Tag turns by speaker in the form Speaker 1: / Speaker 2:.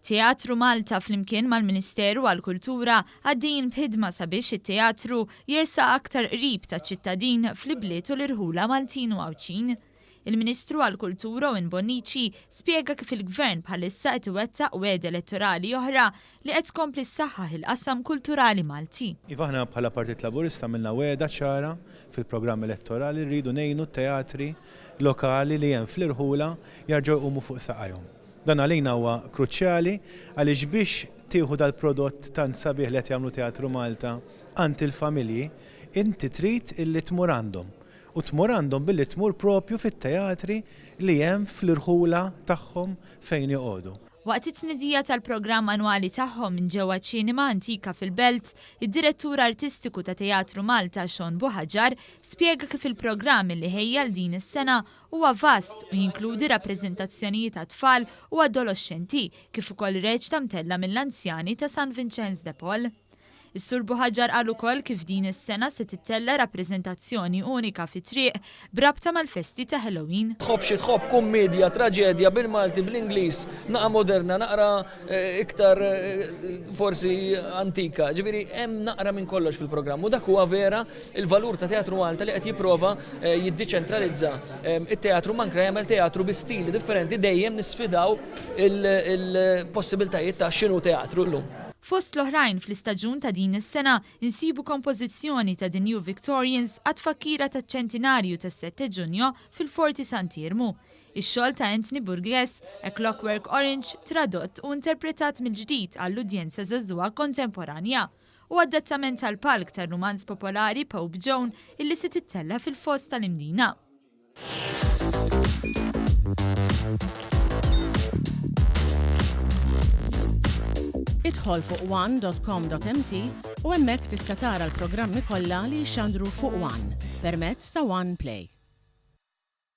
Speaker 1: Teatru Malta flimkien mal-Ministeru għall-Kultura għaddejjin b'ħidma sabiex it-teatru jersaq aktar qrib taċ-ċittadin fl-ibliet u l-irħula Maltin u Għawdxin. Il-Ministru għall-Kultura Owen Bonnici spjega kif il-Gvern bħalissa qed iwettaq wegħda elettorali oħra li qed tkompli ssaħħaħ il-qasam kulturali Malti.
Speaker 2: Iva aħna bħala Partit Laburista għamilna wegħda ċara fil-programm elettorali li rridu ngħinu t-teatri lokali li hemm fl-irħula jarġgħu jqumu fuq saqajhom. Dan għalina huwa kruċjali għaliex biex tieħu dal-prodott tant sabiħ li qed jagħmlu Teatru Malta għand il-familji, inti trid illi tmur għandhom. U tmur għandhom billi tmur propju fit-teatri li hemm fl-irħula tagħhom fejn joqogħdu.
Speaker 1: Waqt it-tnedija tal-programm annwali tagħhom minn ġewwa ċ-Ċinema Antika fil-Belt, id-Direttur Artistiku ta' Teatru Malta Sean Buhagiar spjega kif il-programm illi ħejja għal din is-sena huwa vast u jinkludi rappreżentazzjonijiet għat-tfal u adoloxxenti kif ukoll reċta mtellgħa mill-anzjani ta' San Vinċenz de Paul. Is-Sur Buhagiar qal ukoll kif din is-sena se tittella' rappreżentazzjoni unika fit-triq b'rabta mal-festi ta' Halloween.
Speaker 3: Tħobb xi tħobb, kummiedja, traġedja, bil-Malti, bl-Ingliż, naqa' moderna, naqra iktar forsi antika. Ġifieri hemm naqra minn kollox fil-programm u dak huwa vera il-valur ta' Teatru Malta li qed jipprova jiddiċentralizza it-teatru manka jagħmel teatru bi stili differenti dejjem nisfidaw il-possibiltajiet ta' x'inhu teatru llum.
Speaker 1: Fost l-oħrajn fl-istaġun ta' din is-sena nsibu kompożizzjoni ta' The New Victorians għat-tfakkira taċ-ċentinarju tas-Sette Giugno fil-Forti Sant'Iermu. Ix-xogħol ta' Anthony Burgess, A Clockwork Orange, tradott u interpretat mill-ġdid għall-udjenza żagħżugħa kontemporanja, u adattament għall-palk tar-rumanz popolari Pope Joan illi se tittella' fil-Foss tal-Imdina.
Speaker 4: Idħol fuq one.com.mt u hemmhekk tista' tara l-programmi kollha li jixxandru fuq One permezz ta' One Play.